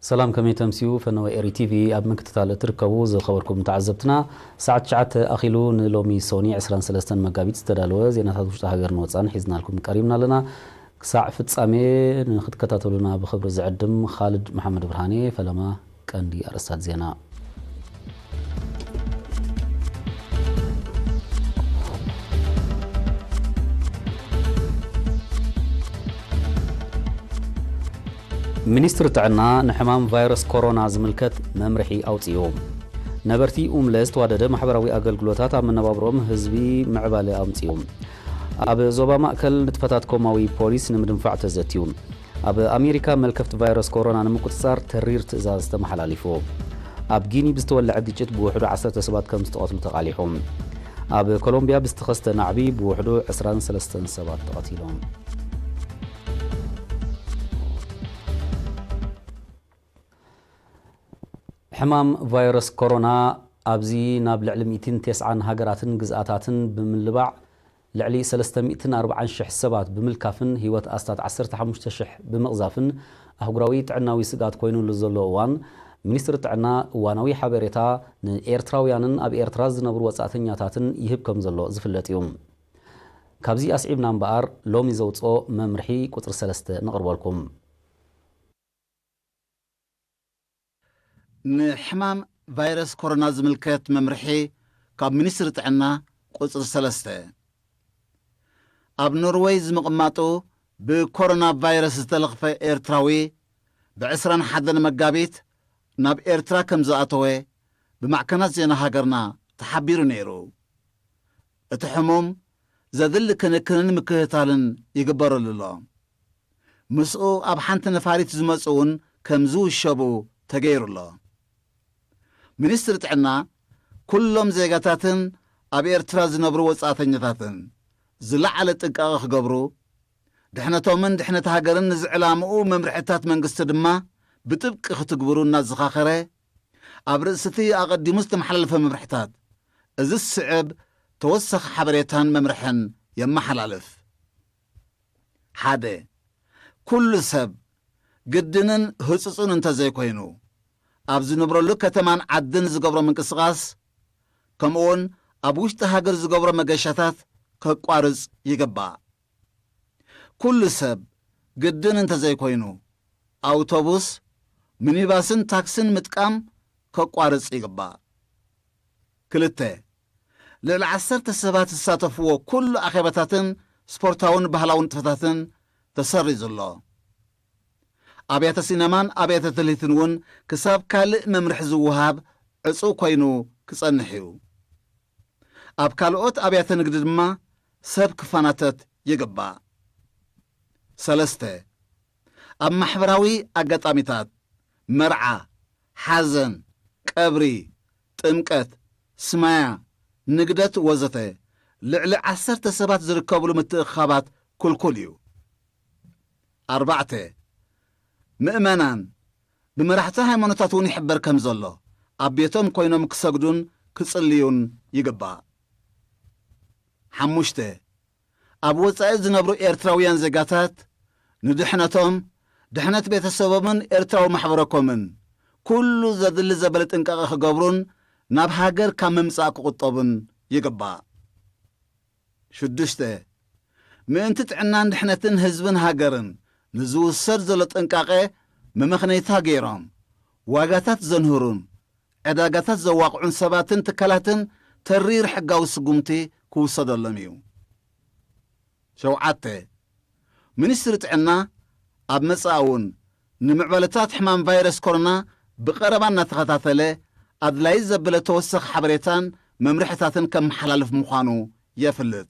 ሰላም፣ ከመይ ተምስዩ? ፈነወ ኤሪ ቲቪ ኣብ ምክትታል እትርከቡ ዝኸበርኩም ተዓዘብትና፣ ሰዓት ትሽዓተ ኣኺሉ ንሎሚ ሶኒ ዕስራን ሰለስተን መጋቢት ዝተዳለወ ዜናታት ውሽጢ ሃገርን ወጻን ሒዝናልኩም ቀሪብና ኣለና። ክሳዕ ፍጻሜ ንክትከታተሉና ብኽብሪ ዝዕድም ኻልድ መሓመድ ብርሃኔ። ፈለማ ቀንዲ ኣርእስታት ዜና። ሚኒስትሪ ጥዕና ንሕማም ቫይረስ ኮሮና ዝምልከት መምርሒ ኣውጺኡ። ነበርቲ ኡምለ ዝተዋደደ ማሕበራዊ ኣገልግሎታት ኣብ መነባብሮኦም ህዝቢ ምዕባለ ኣምጺኡ። ኣብ ዞባ ማእከል ንጥፈታት ኮማዊ ፖሊስ ንምድንፋዕ ተዘትዩ። ኣብ ኣሜሪካ መልከፍቲ ቫይረስ ኮሮና ንምቁጽጻር ተሪር ትእዛዝ ተመሓላሊፉ። ኣብ ጊኒ ብዝተወልዐ ግጭት ብውሕዱ ዓሰርተ ሰባት ከም ዝተቐትሉ ተቓሊሑ። ኣብ ኮሎምቢያ ብዝተኸስተ ናዕቢ ብውሕዱ ዕስራን ሰለስተን ሰባት ተቐቲሎም። ሕማም ቫይረስ ኮሮና ኣብዚ ናብ ልዕሊ ሚእትን ተስዓን ሃገራትን ግዝኣታትን ብምልባዕ ልዕሊ ሰለስተ ሚእትን ኣርባዓን ሽሕ ሰባት ብምልካፍን ህይወት ኣስታት ዓሰርተ ሓሙሽተ ሽሕ ብምቕዛፍን ኣህጉራዊ ጥዕናዊ ስግኣት ኮይኑሉ ዘሎ እዋን፣ ሚኒስትሪ ጥዕና እዋናዊ ሓበሬታ ንኤርትራውያንን ኣብ ኤርትራ ዝነብሩ ወጻእተኛታትን ይህብ ከም ዘሎ ዝፍለጥ እዩ። ካብዚ ኣስዒብና እምበኣር ሎሚ ዘውጽኦ መምርሒ ቁጽሪ ሰለስተ ነቕርበልኩም። ንሕማም ቫይረስ ኮሮና ዝምልከት መምርሒ ካብ ሚኒስትሪ ጥዕና ቁጽሪ ሰለስተ። ኣብ ኖርወይ ዝምቕማጡ ብኮሮና ቫይረስ ዝተለኽፈ ኤርትራዊ ብዕስራን ሓደን መጋቢት ናብ ኤርትራ ከም ዝኣተወ ብማዕከናት ዜና ሃገርና ተሓቢሩ ነይሩ። እቲ ሕሙም ዘድሊ ክንክንን ምክትታልን ይግበረሉ ኣሎ። ምስኡ ኣብ ሓንቲ ነፋሪት ዝመጹ እውን ከም ዝውሸቡ ተገይሩ ኣሎ። ሚኒስትሪ ጥዕና ኩሎም ዜጋታትን ኣብ ኤርትራ ዝነብሩ ወጻእተኛታትን ዝለዓለ ጥንቃቐ ክገብሩ፣ ድሕነቶምን ድሕነት ሃገርን ንዝዕላምኡ መምርሕታት መንግስቲ ድማ ብጥብቂ ክትግብሩ እናዘኻኸረ፣ ኣብ ርእሲ እቲ ኣቐዲሙ ዝተመሓላለፈ መምርሕታት እዚ ዝስዕብ ተወሳኺ ሓበሬታን መምርሕን የመሓላልፍ። ሓደ፣ ኩሉ ሰብ ግድንን ህጹጽን እንተዘይኮይኑ፣ ኣብ ዝነብረሉ ከተማን ዓድን ዝገብሮ ምንቅስቓስ፣ ከምኡውን ኣብ ውሽጢ ሃገር ዝገብሮ መገሻታት ከቋርጽ ይግባእ። ኩሉ ሰብ ግድን እንተዘይኮይኑ፣ ኣውቶቡስ፣ ሚኒባስን ታክስን ምጥቃም ከቋርጽ ይግባእ። ክልተ፣ ልዕሊ ዓሰርተ ሰባት ዝሳተፍዎ ኩሉ ኣኼባታትን ስፖርታውን ባህላውን ንጥፈታትን ተሰሪዙ ኣሎ። ኣብያተ ሲነማን ኣብያተ ትልሂትን እውን ክሳብ ካልእ መምርሒ ዝወሃብ ዕጹው ኮይኑ ክጸንሕ እዩ። ኣብ ካልኦት ኣብያተ ንግዲ ድማ ሰብ ክፈናተት ይግባእ። ሰለስተ፣ ኣብ ማሕበራዊ ኣጋጣሚታት፣ መርዓ፣ ሓዘን፣ ቀብሪ፣ ጥምቀት፣ ስማያ፣ ንግደት ወዘተ ልዕሊ ዓሰርተ ሰባት ዝርከብሉ ምትእኽኻባት ክልኩል እዩ። ኣርባዕተ፣ ምእመናን ብመራሕቲ ሃይማኖታት እውን ይሕበር ከም ዘሎ፣ ኣብ ቤቶም ኮይኖም ክሰግዱን ክጽልዩን ይግባእ። ሓሙሽተ፣ ኣብ ወጻኢ ዝነብሩ ኤርትራውያን ዜጋታት ንድሕነቶም፣ ድሕነት ቤተሰቦምን ኤርትራዊ ማሕበረኮምን ኩሉ ዘድሊ ዘበለ ጥንቃቐ ክገብሩን ናብ ሃገር ካብ ምምጻእ ክቑጠቡን ይግባእ። ሽዱሽተ፣ ምእንቲ ጥዕናን ድሕነትን ህዝብን ሃገርን ንዝውሰድ ዘሎ ጥንቃቐ መመኽነይታ ገይሮም፣ ዋጋታት ዘንህሩን ዕዳጋታት ዘዋቕዑን ሰባትን ትካላትን ተሪር ሕጋዊ ስጉምቲ ክውሰደሎም እዩ። ሸውዓተ፣ ሚኒስትሪ ጥዕና ኣብ መጻኢ እውን ንምዕባለታት ሕማም ቫይረስ ኮሮና ብቐረባ እናተኸታተለ ኣድላዪ ዘበለ ተወሳኺ ሓበሬታን መምርሕታትን ከመሓላልፍ ምዃኑ የፍልጥ።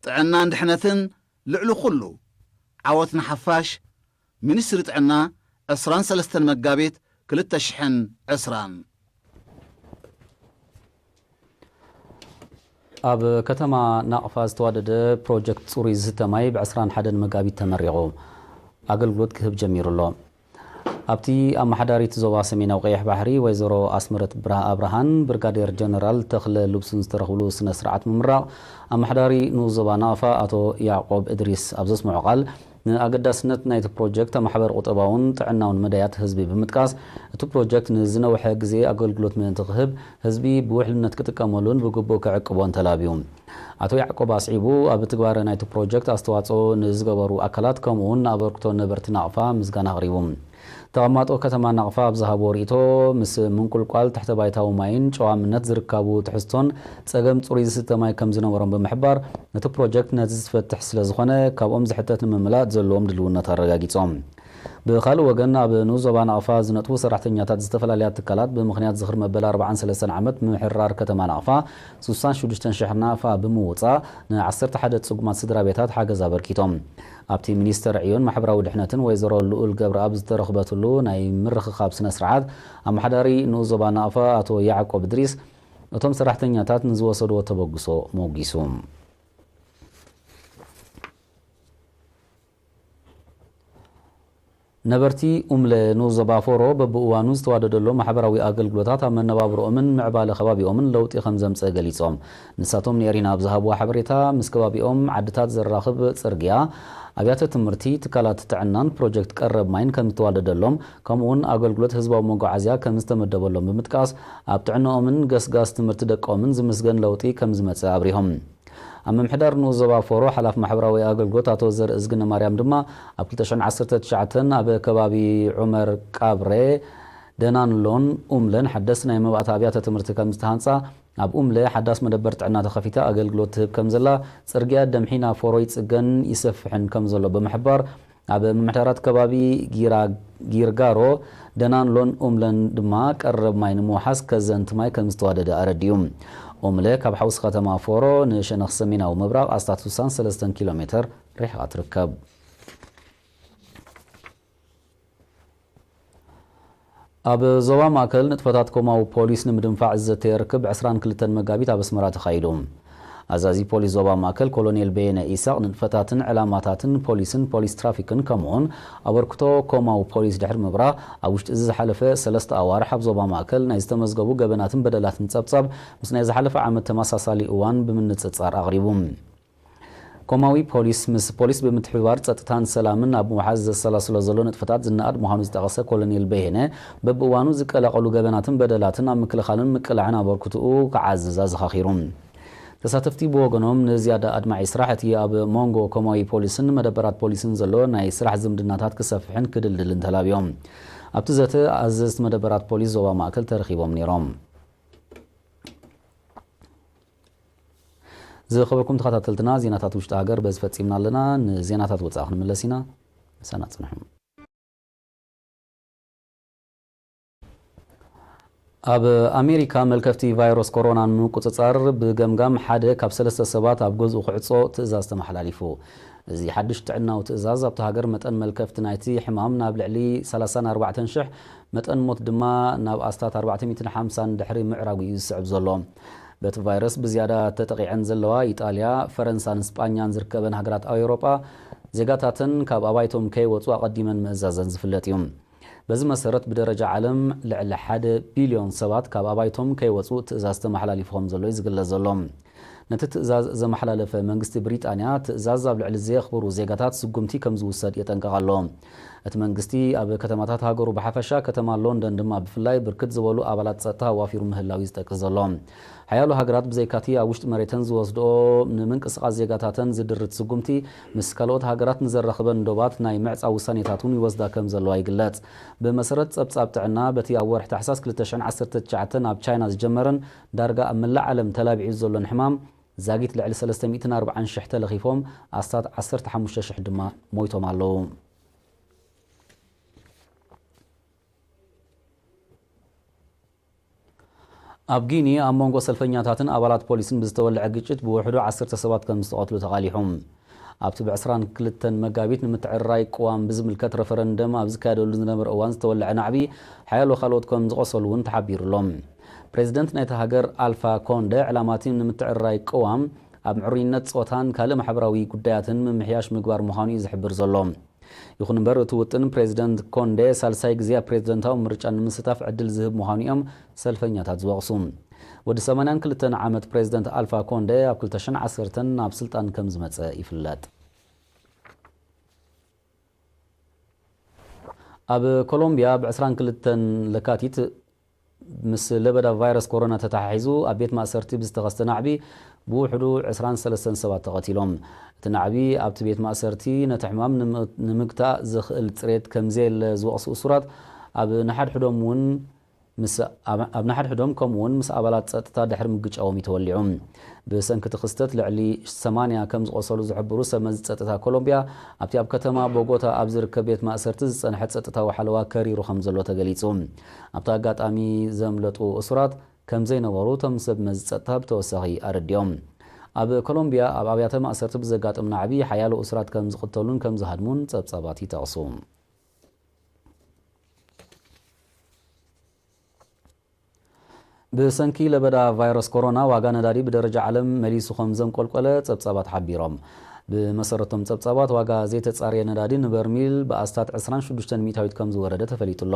ጥዕናን ድሕነትን ልዕሊ ኩሉ። ዓወት ንሓፋሽ። ሚኒስትሪ ጥዕና፣ ዕስራን ሰለስተን መጋቢት ክልተ ሽሕን ዕስራን። ኣብ ከተማ ናቕፋ ዝተዋደደ ፕሮጀክት ጽሩይ ዝስተ ማይ ብዕስራን ሓደን መጋቢት ተመሪቑ ኣገልግሎት ክህብ ጀሚሩ ኣሎ። ኣብቲ ኣመሓዳሪት ዞባ ሰሜናዊ ቀይሕ ባሕሪ ወይዘሮ ኣስመረት ብርሃ ኣብርሃን ብርጋዴር ጀነራል ተኽለ ልብሱን ዝተረኽብሉ ስነ ስርዓት ምምራቕ፣ ኣመሓዳሪ ንኡስ ዞባ ናቕፋ ኣቶ ያዕቆብ እድሪስ ኣብ ዘስምዖ ቃል፣ ንኣገዳስነት ናይቲ ፕሮጀክት ኣብ ማሕበር ቁጠባውን ጥዕናውን መዳያት ህዝቢ ብምጥቃስ፣ እቲ ፕሮጀክት ንዝነውሐ ግዜ ኣገልግሎት ምእንቲ ክህብ፣ ህዝቢ ብውሕልነት ክጥቀመሉን ብግቡእ ክዕቅቦን ተላብዩ። ኣቶ ያዕቆብ ኣስዒቡ፣ ኣብ ትግባረ ናይቲ ፕሮጀክት ኣስተዋጽኦ ንዝገበሩ ኣካላት፣ ከምኡ እውን ንኣበርክቶ ነበርቲ ናቕፋ ምስጋና ኣቕሪቡ። ተቐማጦ ከተማ ናቕፋ ኣብ ዝሃቦ ርእይቶ፣ ምስ ምንቁልቋል ትሕተ ባይታዊ ማይን ጨዋምነት ዝርካቡ ትሕዝቶን ጸገም ጽሩይ ዝስተ ማይ ከም ዝነበሮም ብምሕባር፣ እቲ ፕሮጀክት ነዚ ዝፈትሕ ስለ ዝኾነ፣ ካብኦም ዝሕተት ንምምላእ ዘለዎም ድልውነት ኣረጋጊጾም። ብኻልእ ወገን፣ ኣብ ንኡስ ዞባ ናቕፋ ዝነጥፉ ሰራሕተኛታት ዝተፈላለያ ትካላት ብምኽንያት ዝኽሪ መበል ኣርባዓን ሰለስተን ዓመት ምሕራር ከተማ ናቕፋ፣ ስሳን ሽዱሽተን ሽሕ ናቕፋ ብምውጻእ፣ ን ዓሰርተ ሓደ ጽጉማት ስድራ ቤታት ሓገዝ ኣበርኪቶም። ኣብቲ ሚኒስተር ዕዮን ማሕበራዊ ድሕነትን ወይዘሮ ልኡል ገብረኣብ ዝተረኽበትሉ ናይ ምርኽኻብ ስነ ስርዓት፣ ኣመሓዳሪ ንኡስ ዞባ ናቕፋ ኣቶ ያዕቆብ እድሪስ፣ እቶም ሰራሕተኛታት ንዝወሰድዎ ተበግሶ ሞጊሱ። ነበርቲ ኡምለ ንኡስ ዞባ ፎሮ በብእዋኑ ዝተዋደደሎም ማሕበራዊ ኣገልግሎታት ኣብ መነባብሮኦምን ምዕባለ ከባቢኦምን ለውጢ ከም ዘምፀ ገሊፆም። ንሳቶም ንኤሪና ኣብ ዝሃብዋ ሓበሬታ፣ ምስ ከባቢኦም ዓድታት ዘራኽብ ፅርግያ፣ ኣብያተ ትምህርቲ፣ ትካላት ጥዕናን ፕሮጀክት ቀረብ ማይን ከም ዝተዋደደሎም፣ ከምኡውን ኣገልግሎት ህዝባዊ መጓዓዝያ ከም ዝተመደበሎም ብምጥቃስ፣ ኣብ ጥዕናኦምን ገስጋስ ትምህርቲ ደቆምን ዝምስገን ለውጢ ከም ዝመፀ ኣብሪሆም። ኣብ ምምሕዳር ንኡስ ዞባ ፎሮ ሓላፊ ማሕበራዊ ኣገልግሎት ኣቶ ዘርእዝግነ ማርያም ድማ፣ ኣብ ክልተ ሽሕን ዓሰርተ ትሽዓተን ኣብ ከባቢ ዑመር ቃብሬ፣ ደናንሎን ኡምለን ሓደስቲ ናይ መባእታ ኣብያተ ትምህርቲ ከም ዝተሃንጻ፣ ኣብ ኡምለ ሓዳስ መደበር ጥዕና ተኸፊታ ኣገልግሎት ትህብ ከም ዘላ፣ ጽርግያ ደምሒና ፎሮ ይጽገን ይሰፍሕን ከም ዘሎ ብምሕባር፣ ኣብ ምምሕዳራት ከባቢ ጊራ-፣ ጊርጋሮ፣ ደናንሎን ኡምለን ድማ ቀረብ ማይ ንምውሓስ ከዘንቲ ማይ ከም ዝተዋደደ ኣረዲኡ። ኡምለ ካብ ሓውሲ ከተማ ፎሮ ንሸነኽ ሰሜናዊ ምብራቕ ኣስታት ስሳን ሰለስተን ኪሎ ሜተር ርሒቓ ትርከብ። ኣብ ዞባ ማእከል ንጥፈታት ኮማዊ ፖሊስ ንምድንፋዕ ዝዘተየ ርክብ ዕስራን ክልተን መጋቢት ኣብ ኣስመራ ተኻይዱ። ኣዛዚ ፖሊስ ዞባ ማእከል ኮሎኔል በየነ ኢሳቕ ንጥፈታትን ዕላማታትን ፖሊስን ፖሊስ ትራፊክን ከምኡውን ኣበርክቶ ኮማዊ ፖሊስ ድሕሪ ምብራህ፣ ኣብ ውሽጢ እዚ ዝሓለፈ ሰለስተ ኣዋርሕ ኣብ ዞባ ማእከል ናይ ዝተመዝገቡ ገበናትን በደላትን ጸብጻብ ምስ ናይ ዝሓለፈ ዓመት ተመሳሳሊ እዋን ብምንጽጻር ኣቕሪቡ። ኮማዊ ፖሊስ ምስ ፖሊስ ብምትሕብባር ጸጥታን ሰላምን ኣብ ምውሓስ ዘሰላስሎ ዘሎ ንጥፈታት ዝነኣድ ምዃኑ ዝጠቐሰ ኮሎኔል በየነ፣ በብእዋኑ ዝቀላቐሉ ገበናትን በደላትን ኣብ ምክልኻልን ምቅላዕን ኣበርክትኡ ክዓዝዝ ኣዘኻኺሩ። ተሳተፍቲ ብወገኖም፣ ንዝያዳ ኣድማዒ ስራሕ እቲ ኣብ መንጎ ኮማዊ ፖሊስን መደበራት ፖሊስን ዘሎ ናይ ስራሕ ዝምድናታት ክሰፍሕን ክድልድልን ተላብዮም። ኣብቲ ዘተ፣ ኣዘዝቲ መደበራት ፖሊስ ዞባ ማእከል ተረኺቦም ነይሮም። ዝኸበርኩም ተኸታተልትና፣ ዜናታት ውሽጢ ሃገር በዚ ፈጺምና ኣለና። ንዜናታት ወጻኢ ክንምለስ ኢና። ምሳና ጽንሑ። ኣብ ኣሜሪካ፣ መልከፍቲ ቫይረስ ኮሮና ንምቁጽጻር ብገምጋም ሓደ ካብ ሰለስተ ሰባት ኣብ ገዝኡ ክዕጾ ትእዛዝ ተመሓላሊፉ። እዚ ሓድሽ ጥዕናዊ ትእዛዝ፣ ኣብታ ሃገር መጠን መልከፍቲ ናይቲ ሕማም ናብ ልዕሊ ሰላሳን ኣርባዕተን ሽሕ፣ መጠን ሞት ድማ ናብ ኣስታት ኣርባዕተ ሚእትን ሓምሳን ድሕሪ ምዕራጉ እዩ ዝስዕብ ዘሎ። በቲ ቫይረስ ብዝያዳ ተጠቒዐን ዘለዋ ኢጣልያ፣ ፈረንሳን ስጳኛን ዝርከበን ሃገራት ኣውሮጳ፣ ዜጋታተን ካብ ኣባይቶም ከይወጹ ኣቐዲመን ምእዛዘን ዝፍለጥ እዩ። በዚ መሰረት፣ ብደረጃ ዓለም ልዕሊ ሓደ ቢልዮን ሰባት ካብ ኣባይቶም ከይወጹ ትእዛዝ ተመሓላሊፉ ከም ዘሎ እዩ ዝግለጽ ዘሎ። ነቲ ትእዛዝ ዘመሓላለፈ መንግስቲ ብሪጣንያ፣ ትእዛዝ ኣብ ልዕሊ ዘየኽብሩ ዜጋታት ስጉምቲ ከም ዝውሰድ የጠንቅቕ ኣሎ። እቲ መንግስቲ ኣብ ከተማታት ሃገሩ ብሓፈሻ፣ ከተማ ሎንደን ድማ ብፍላይ፣ ብርክት ዝበሉ ኣባላት ጸጥታ ኣዋፊሩ ምህላው እዩ ዝጠቅስ ዘሎ። ሓያሎ ሃገራት ብዘይካቲ ኣብ ውሽጢ መሬተን ዝወስድኦ ንምንቅስቓስ ዜጋታተን ዝድርት ስጉምቲ፣ ምስ ካልኦት ሃገራት ንዘራኽበን ዶባት ናይ ምዕጻው ውሳኔታት እውን ይወስዳ ከም ዘለዋ ይግለጽ። ብመሰረት ጸብጻብ ጥዕና፣ በቲ ኣብ ወርሒ ታሕሳስ ክልተ ሽሕን ዓሰርተ ትሽዓተን ኣብ ቻይና ዝጀመረን ዳርጋ ኣብ መላእ ዓለም ተላቢዑ ዘሎን ሕማም፣ ዛጊት ልዕሊ ሰለስተ ሚእትን ኣርባዓን ሽሕ ተለኺፎም፣ ኣስታት ዓሰርተ ሓሙሽተ ሽሕ ድማ ሞይቶም ኣለዉ። ኣብ ጊኒ፣ ኣብ መንጎ ሰልፈኛታትን ኣባላት ፖሊስን ብዝተወልዐ ግጭት ብውሕዱ ዓሰርተ ሰባት ከም ዝተቐትሉ ተቓሊሑ። ኣብቲ ብዕስራን ክልተን መጋቢት ንምትዕርራይ ቅዋም ብዝምልከት ረፈረንደም ኣብ ዝካየደሉ ዝነበረ እዋን ዝተወልዐ ናዕቢ፣ ሓያሎ ካልኦት ከም ዝቖሰሉ እውን ተሓቢሩ ኣሎ። ፕሬዚደንት ናይታ ሃገር ኣልፋ ኮንደ፣ ዕላማቲ ንምትዕርራይ ቅዋም ኣብ ምዕሩይነት ጾታን ካልእ ማሕበራዊ ጉዳያትን ምምሕያሽ ምግባር ምዃኑ እዩ ዝሕብር ዘሎ። ይኹን እምበር፣ እቲ ውጥን ፕሬዚደንት ኮንደ ሳልሳይ ግዜ ኣብ ፕሬዚደንታዊ ምርጫ ንምስታፍ ዕድል ዝህብ ምዃኑ እዮም ሰልፈኛታት ዝወቕሱ። ወዲ ሰማንያን ክልተን ዓመት ፕሬዚደንት ኣልፋ ኮንደ ኣብ ክልተ ሽሕን ዓሰርተን ናብ ስልጣን ከም ዝመጸ ይፍለጥ። ኣብ ኮሎምቢያ ብ ዕስራን ክልተን ለካቲት ምስ ለበዳ ቫይረስ ኮሮና ተተሓሒዙ ኣብ ቤት ማእሰርቲ ብዝተኸስተ ናዕቢ ብውሕዱ ዕስራን ሰለስተን ሰባት ተቐቲሎም። እቲ ናዕቢ ኣብቲ ቤት ማእሰርቲ ነቲ ሕማም ንምግታእ ዘኽእል ጽሬት ከምዘየለ ዝወቕሱ እሱራት ኣብ ንሓድሕዶም እውን ምስ ኣብ ንሓድሕዶም ከምኡ እውን ምስ ኣባላት ጸጥታ ድሕሪ ምግጫዎም እዩ ተወሊዑ። ብሰንኪ እቲ ክስተት ልዕሊ ሰማንያ ከም ዝቖሰሉ ዝሕብሩ ሰብ መዚ ጸጥታ ኮሎምቢያ ኣብቲ ኣብ ከተማ ቦጎታ ኣብ ዝርከብ ቤት ማእሰርቲ ዝጸንሐ ጸጥታዊ ሓለዋ ከሪሩ ከም ዘሎ ተገሊጹ። ኣብቲ ኣጋጣሚ ዘምለጡ እሱራት ከም ዘይነበሩ እቶም ሰብ መዚ ጸጥታ ብተወሳኺ ኣረዲኦም። ኣብ ኮሎምቢያ ኣብ ኣብያተ ማእሰርቲ ብዘጋጥም ናዕቢ ሓያሎ እሱራት ከም ዝቕተሉን ከም ዝሃድሙን ጸብጻባት ይጠቕሱ። ብሰንኪ ለበዳ ቫይረስ ኮሮና ዋጋ ነዳዲ ብደረጃ ዓለም መሊሱ ከም ዘንቆልቆለ ጸብጻባት ሓቢሮም። ብመሰረቶም ጸብጻባት ዋጋ ዘይተጻረየ ነዳዲ ንበርሚል ብኣስታት ዕስራን ሽዱሽተን ሚእታዊት ከም ዝወረደ ተፈሊጡ ኣሎ።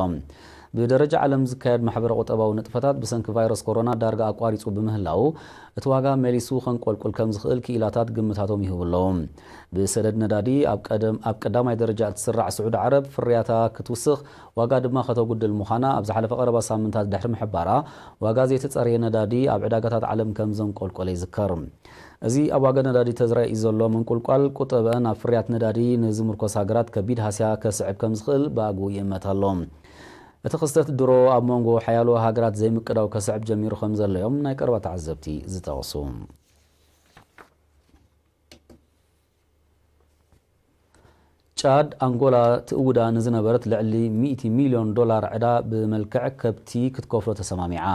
ብደረጃ ዓለም ዝካየድ ማሕበረ ቁጠባዊ ንጥፈታት ብሰንኪ ቫይረስ ኮሮና ዳርጋ ኣቋሪጹ ብምህላው እቲ ዋጋ መሊሱ ከንቆልቁል ከም ዝኽእል ክኢላታት ግምታቶም ይህቡ ኣለዉ። ብሰደድ ነዳዲ ኣብ ቀደም ኣብ ቀዳማይ ደረጃ እትስራዕ ስዑዲ ዓረብ ፍርያታ ክትውስኽ ዋጋ ድማ ከተጉድል ምዃና ኣብ ዝሓለፈ ቀረባ ሳምንታት ድሕሪ ምሕባራ ዋጋ ዘይተጸረየ ነዳዲ ኣብ ዕዳጋታት ዓለም ከም ዘንቆልቆለ ይዝከር። እዚ ኣብ ዋጋ ነዳዲ ተዝራኢ ዘሎ ምንቁልቋል ቁጠበ ናብ ፍርያት ነዳዲ ንዝምርኮስ ሃገራት ከቢድ ሃስያ ከስዕብ ከም ዝኽእል ብኣግኡ ይእመት ኣሎ። እቲ ክስተት ድሮ ኣብ መንጎ ሓያሎ ሃገራት ዘይምቅዳው ከስዕብ ጀሚሩ ከም ዘሎ እዮም ናይ ቀረባ ተዓዘብቲ ዝጠቕሱ። ጫድ ኣንጎላ ትእውዳ ንዝነበረት ልዕሊ ሚእቲ ሚልዮን ዶላር ዕዳ ብመልክዕ ከብቲ ክትከፍሎ ተሰማሚዓ።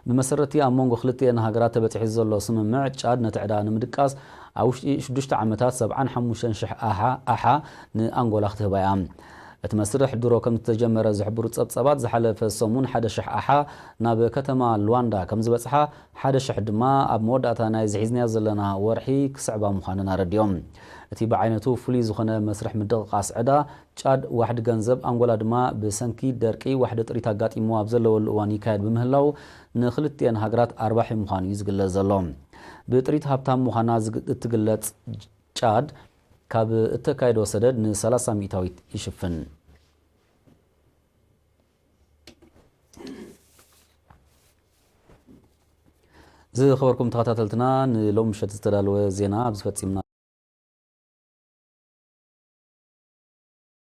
ብመሰረቲ ኣብ መንጎ ክልቲኤን ሃገራት ተበጺሑ ዘሎ ስምምዕ ጫድ ነቲ ዕዳ ንምድቃስ ኣብ ውሽጢ ሽዱሽተ ዓመታት ሰብዓን ሓሙሽተን ሽሕ ኣሓ ኣሓ ንኣንጎላ ክትህባ እያ። እቲ መስርሕ ድሮ ከም ዝተጀመረ ዝሕብሩ ጸብጻባት ዝሓለፈ ሰሙን ሓደ ሽሕ ኣሓ ናብ ከተማ ሉዋንዳ ከም ዝበጽሓ ሓደ ሽሕ ድማ ኣብ መወዳእታ ናይዚ ሒዝናዮ ዘለና ወርሒ ክስዕባ ምዃነን ኣረዲኦም። እቲ ብዓይነቱ ፍሉይ ዝኾነ መስርሕ ምድቕቓስ ዕዳ ጫድ ዋሕዲ ገንዘብ ኣንጎላ ድማ ብሰንኪ ደርቂ ዋሕዲ ጥሪት ኣጋጢምዎ ኣብ ዘለወሉ እዋን ይካየድ ብምህላው ንክልቲኤን ሃገራት ኣርባሒ ምዃኑ እዩ ዝግለጽ ዘሎ። ብጥሪት ሃብታም ምዃና ዝግ- እትግለጽ ጫድ ካብ እተካየዶ ሰደድ ን30 ሚእታዊት ይሽፍን። ዝኸበርኩም ተኸታተልትና ንሎም ምሸት ዝተዳለወ ዜና ኣብዚ ፈጺምና።